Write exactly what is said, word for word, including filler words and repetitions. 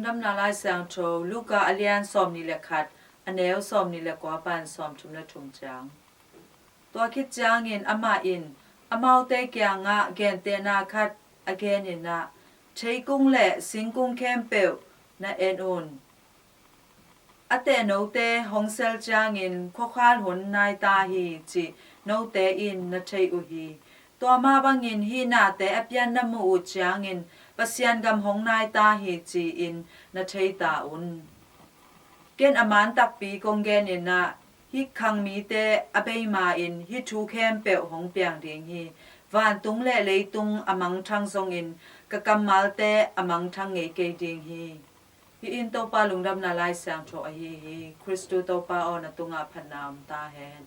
Lungdamna Lai Siangtho, Luka a lian sawmnih le khat, a neu sawmnih le kua pan sawmthum le thum ciang. Tua khit ciangin amah in amaute kiangah gentehna khat a genin ah, theikung le singkung khempeuh na en un. A tehnote hong sel ciangin khuakhal hun nai ta hi cih note in na thei uh hi. Tua mah bangin hih nate a pian na muh uh ciangin Pasian gam hong nai ta hi ci-in na thei ta un. Ken a man takpi kong genin ah, hih khang mite a bei ma-in hih thu khempeuh hong piang ding hi. Vantung le leitung a mangthang zongin ka kammalte a mangthang ngei kei ding hi. Hih in Topa Lungdamna Lai Siangtho ahi hi. Khristu Topa aw, na tungah phatna om ta hen.